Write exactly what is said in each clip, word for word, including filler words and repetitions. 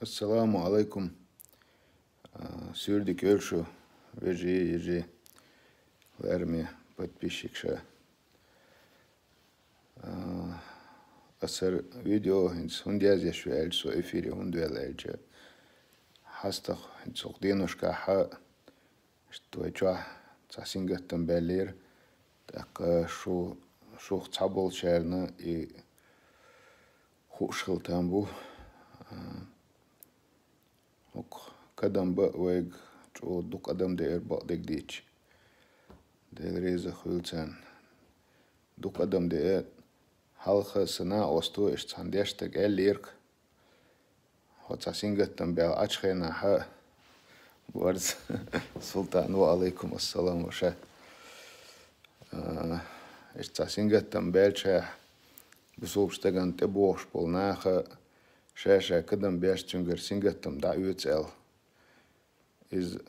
Ассаламу алайкум. А, суьйре дика йойла шу, вежарий, йижарий, лараме подписчикаш. А, аса ер видео хӀинца хӀунда язъеш ю аьлча, со эфире хӀунда ваьлла аьлча, хьастагӀа хӀинца цу деношкахь иштта вай чохь цхьа сингаттам баьллера, тӀаккха шу, шух цхьаболчарна и хууш хила там бу. А, хӀокху Кадам бан вайга чӀогӀа дукха адам деара, бакъдерг дийцича. Дела реза хуьлда царна. Дукха адам деара, хьалха сан накъосто иштта цхьана дешна стага аьллера-кх: «Хьо цхьа сингаттам баьлла Ӏачу хенахь, борз Султан, ва алайкум ассалам, ваша». А, иштта цхьа сингаттам баьлча, бусулба стагана тӀебогӀуш болу наха ша-ша Кадам беш цуьнгара сингаттам дӀаоьцу аьлла. Иза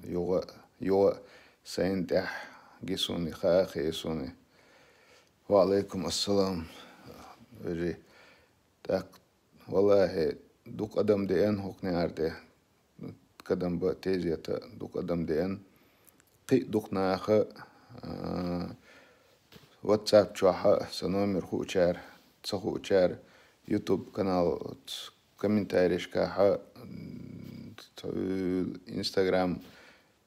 юха, юха сайна тӀехь ги суна, хаа хии суна. Ва алайкум ассалам, вежарий. ТӀаккха, валлахӀи, дукха адам деана хӀокху неӀар тӀе. Кадам бан тезета дукха адам деана. Кхин а дукха наха, а, WhatsApp чохь а сан номер хуучара, ца хуучара, YouTube канал комментарийшкахь а, м, Instagram,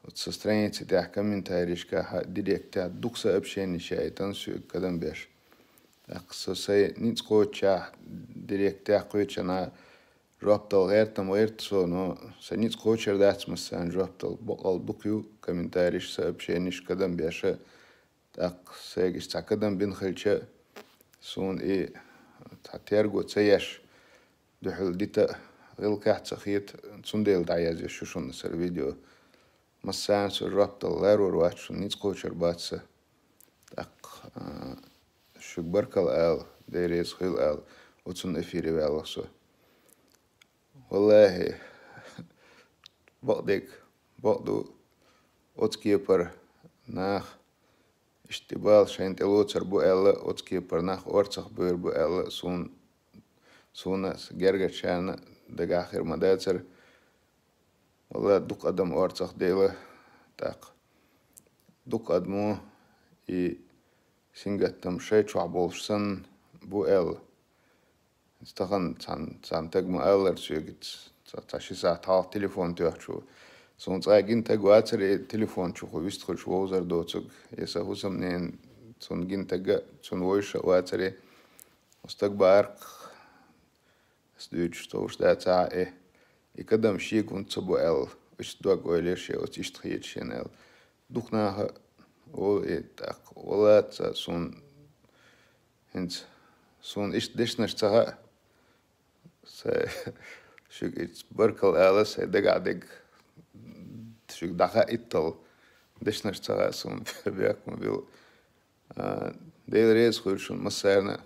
оцу сан страница тӀехь комментарийшкахь а, директехь дукха сообщенеш яийтина соьга Кадам беш. ТӀаккха со сайн ницкъ кхочучехь директехь кхечанхьа жоп дала гӀерта-м гӀерта со, но сан ницкъ кхочур дац массарна жоп дала. Бакъалла дукха ю комментарийш, сообщенеш Кадам беша. ТӀаккха сайга иштта цхьа Кадам бина хилча, суна и цхьа терго ца еш, дуьхьал дита а гӀиллакхехь ца хета, цундела дӀаязъеш ю шуна аса ер видео. Массарна со жоп дала ларор вац, шуна ницкъ кхочур бац сан. ТӀаккха, а, шуьга баркалла ала, Дела реза хуьлда ала, оцунна эфире ваьлла со. ВаллахӀи, бакъдерг, бакъду, оцу кепара нах иштта бала шайна тӀелоцур бу аьлла, оцу кепара нах орцах бевр бу аьлла, суна, суна а, сан гергарчарна а дагахь хир ма дацара. Валла, дукха адам орцах дела, тӀаккха дукха адамо и сингаттам шайн чохь болуш санна бу аьлла. Тахана цхьана, цхьана таг ма-аллара соьга, цхьа, цхьа ши сахьт хьалха телефон тоьхча ву. Суна цкъа гина таг вацара, и телефон чу хӀу вистхуьлуш вовзар доцург, я сан хӀусамненан цунна гина таг а, цунна вовзаш а вацара. Оцу стага бахара-кх, ас дуьйцуш товш дацахь а, э, и Кадам шега хӀунда ца бо аьлла, иштта дог-ойла еш я оцу, иштта хета шена аьлла. Дукха наха олу и тӀаккха, валлахӀи, суна хӀинца, суна иштта дешнаш ца хаьа, сайн шуьга иштта баркалла ала, сайн дагахь дерг шуьга дӀахаиттал дешнаш ца хаьа суна, бехк ма билла. А, Дела реза хуьлда шуна массарна а.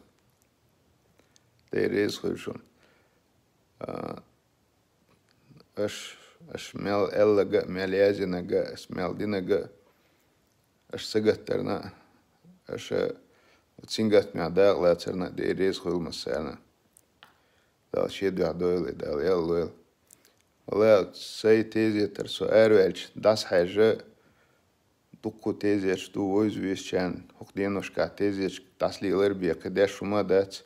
Дела реза хуьлда шуна. А, аш, аш мел аьлларг а, мел яздинарг а, аш мел динарг а, аш сагатдарна а, аша сингаттамехь дакъалацарна а Дела реза хуьлда массарна а. Дала шен дуьхьа дойла и, Дала аьлла лойла. Валла, сайн тезетара со араваьлча дӀасахьаьжча, дуккха тезеташ ду вовза везачарна, хӀокху деношкахь тезеташка дӀасалелар бен кхин деш хӀума а дац.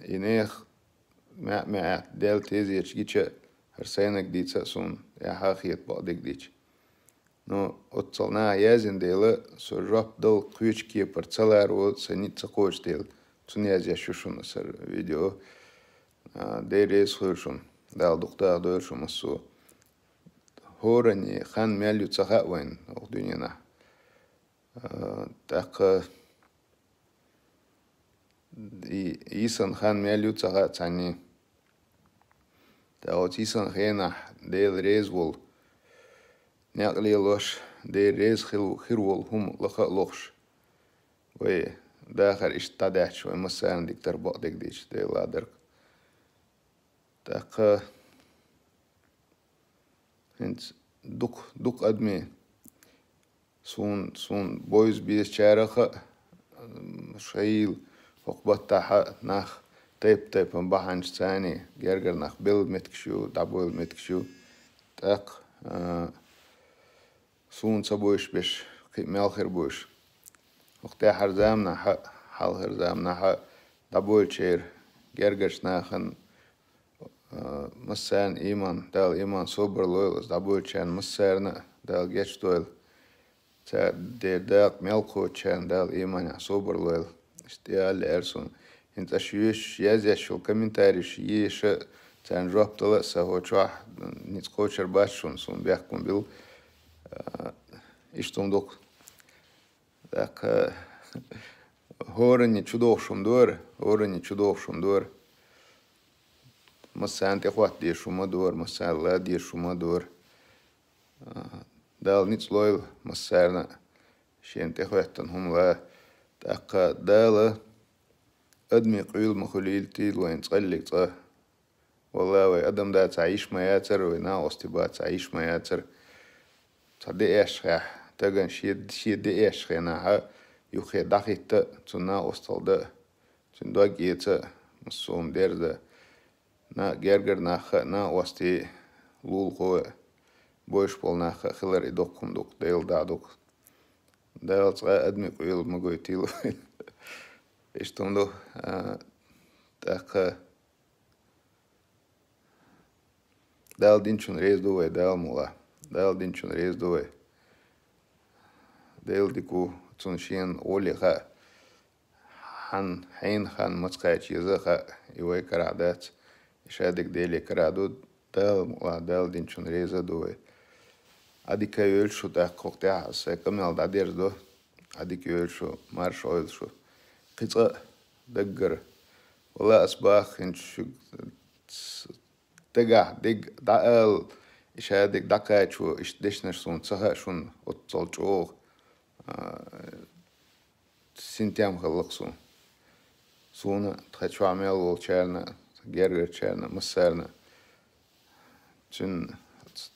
И нехан маьӀ-маьӀӀехь даьлла тезеташ гича, хӀара сайнаг дийца а суна эхь а хета, бакъдерг дийцича. Но оццул наха яздина дела, со жоп дала кхечу кепара ца ларо, сан ницкъ ца кхочу дела, цунна язъеш ю шуна аса ер видео. А, Дела реза хуьлда шуна, Дала дукха даха дойла шу массо а. ХӀоранна хан мел ю ца хаьа вайна хӀокху дуьненахь. А, тӀаккха и, йисина хан мел ю ца хаьа цхьанне. Ткъа оцу йисина хенахь Дела реза волу некъ лелош, Дела реза хир, хир волу хӀума лаха а лохуш, вай дахар иштта дӀадаьхча, вай массарна дика дара, бакъдерг дийцича, Дела ладарг. ТӀаккха хӀинца дукха, дукха адамийн, суна, суна бовза безачарах а, м, шайла хӀокху баттахь а нах тайп-тайпана бахьанаш царна, гергара нах белла меттигаш ю, дӀабойла меттигаш ю. ТӀаккха, а, суна ца бовш беш, кхин мел хир бовш. ХӀокху тӀаьхьара заманахь а, хьалхара заманахь а дӀабойлучеран гергарчу нахана, а, массарна иман, Дала иман, собар лойла, аса дӀабойлучарна массарна а Дала гечдойла. Цара дера дакъа мел кхочучарна Дала иманехь собар лойла. Иштта тӀе а лаьара суна. ХӀинца аша йоьшуш, язъеш йолу комментарийш еша, царна жоп дала а сан хӀокху чохь ницкъ кхочур бац шуна, суна бехк ма билла. А, иштта хӀума ду-кх. ТӀаккха хӀоранна чудогӀуш хӀума дара, хӀоранна чудогӀуш хӀума дара. Массарна тӀехӀотта дезаш хӀума дара, массарна ла дезаш хӀума дара. А, Дала ницкъ лойла массарна а шена тӀехӀоьттина хӀума ла. ТӀаккха Дала адамийн къуьйла ма хуьлийла те вайна цкъа а, цкъа а. Валла, вай адам дацахь йиш ма яцара, вай накъостий бацахь йиш ма яцара. Цхьа деэшхехь, тагана шен, шен деэшхехь а юххе дӀахӀитта а, цунна накъосталла дан а, цуьнан дог эца а, массо а хӀума дерза а. На-, гергара нах а, накъостий а, лулахой а, бовш болу нах а хилар и доккха хӀума ду-кх, Делан дӀа ду-кх. Дала цкъа а адамийн къуьйла ма гойтийла вайна. Иштта хӀума ду, а, тӀаккха Дала динчунна реза ду вай, Дала мукъ лахь. Дала динчунна реза ду вай. Делан дика ву, цунна шена гӀоле хаьа. Хьан-, хьенан хан маца кхача еза а хаьа, и вай карахь дац. И шадерг Деле карахь ду, Дала мукъ лахь, Дала динчунна реза а ду вай. Ӏадика йойла шу тӀаккха, хӀокху тӀехь аса сайн къамел дӀадерзадо. Ӏадика йойла шу, марша Ӏойла шу. Кхин цкъа а даггара. Валла, аса боху хӀинца шуьга, дагахь дерг дӀаала, и шадерг дӀакхачо, иштта дешнаш суна ца хаьа шуна оццул чӀогӀа, а, синтем хилла-кх суна. Суна, тхан чохь мел волчарна, гергарчарна, массарна, цуьнан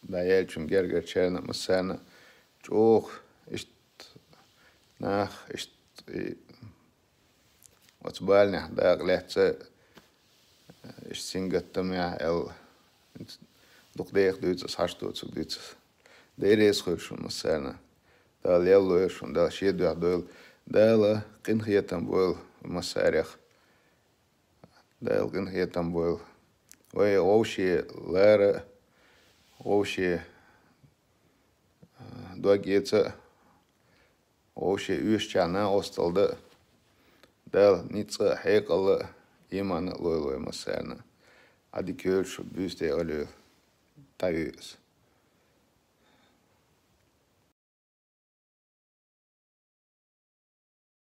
дӀаяьллачун гергарчарна, массарна чӀогӀа иштта нах, иштта и оцу баланехь дакъа лаьцна, иштта сингаттамехь аьлла, дукха деха дуьйцу аса, хьашт доцург дуьйцу аса. Дела реза хуьлда шуна массарна. Дала ял лойла шуна, Дала шен дуьхьа дойла. Дала къинхетам бойла массарех. Дала къинхетам бойла. Вай вовше лара, вовше, а, дог эца а, вовше оьшучарна накъосталла дан а, Дала ницкъ а, хьекъал а, иман а лойла вай массарна. Ӏадика йойла шу, буьйса тӀе а лойла. ДӀаюьйу аса.